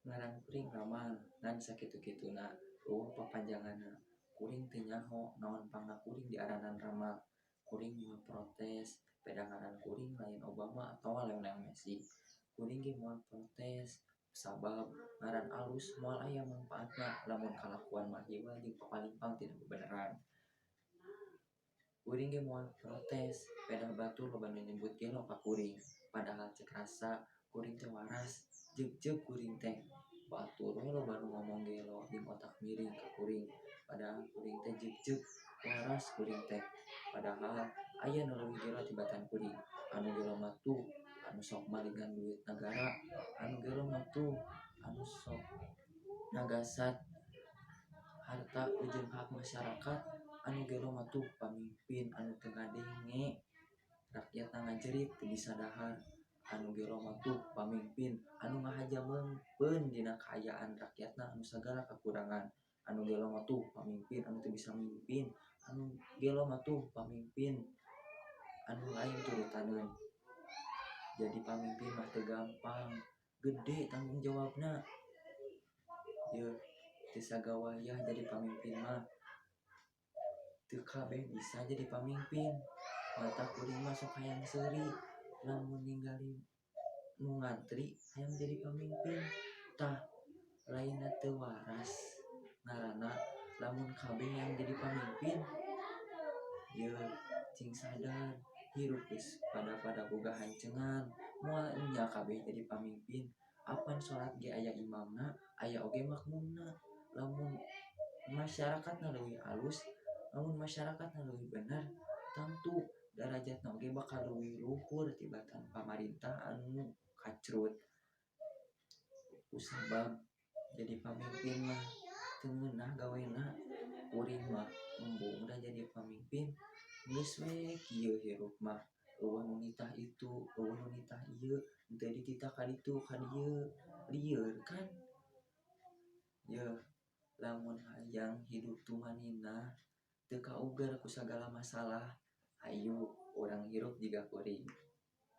Ngaran kuring Ramal ngan sakitu-kituna euweuh papanjanganna. Kuring teu nyaho naon pangna kuring diaranan Ramal. Kuring moal protes peda ngaran kuring lain Obama atawa Lionel Messi. Kuring ge moal protes sabab ngaran alus moal aya mangpaatna lamun kalakuan mah hiwal jeung papalimpang tina kabeneran. Kuring ge moal protes peda batur loba nu nyebut gelo ka kuring, padahal ceuk rasa kuring teh waras, jeug-jeug kuring teh. Batur we loba nu ngomong gelo jeung otak miring ka kuring, padahal kuring teh jeug-jeug, waras kuring teh. Padahal aya nu leuwih gelo tibatan kuring, anu gelo mah tuh anu sok malingan duit nagara, anu gelo mah tuh anu sok ngagasat harta jeung hak masyarakat, anu gelo mah tuh pamimpin anu teu ngadenge rakyatna ngajerit teu bisa dahar, anu gelo mah tuh pamimpin anu ngahaja meungpeun dina kaayaan rakyatna anu sagala kakurangan, anu gelo mah tuh pamimpin anu teu bisa mimpin, anu gelo mah tuh pamimpin anu lain turutaneun. Jadi pamimpin mah teu gampang, gede tanggung jawabna. Yeuh, teu sagawayah jadi pamimpin mah. Teu kabeh bisa jadi pamimpin. Matak kuring mah sok hayang seuri lamun ningali nu ngantri hayang jadi pamimpin. Tah, lainna teu waras ngaranna lamun kabeh hayang jadi pamimpin. Yeuh, cing sadar hirup geus pada-pada boga hancengan, moal enya kabeh jadi pamimpin. Apan salat ge aya imamna, aya oge makmumna. Lamun masyarakatna leuwih alus, lamun masyarakatna leuwih bener, tangtu darajatna oge bakal leuwih luhur tibatan pamarintah anu kacrut. Kusabab jadi pamimpin mah teu ngeunah gawena, kuring mah embung da jadi pamimpin, geus we kieu hirup mah euweuh nu nitah itu, euweuh nu nitah ieu, henteu dititah ka ditu ka dieu, lieur kan. Yeuh, lamun hayang hidup tumaninah teu kaugar ku sagala masalah, hayu urang hirup jiga kuring.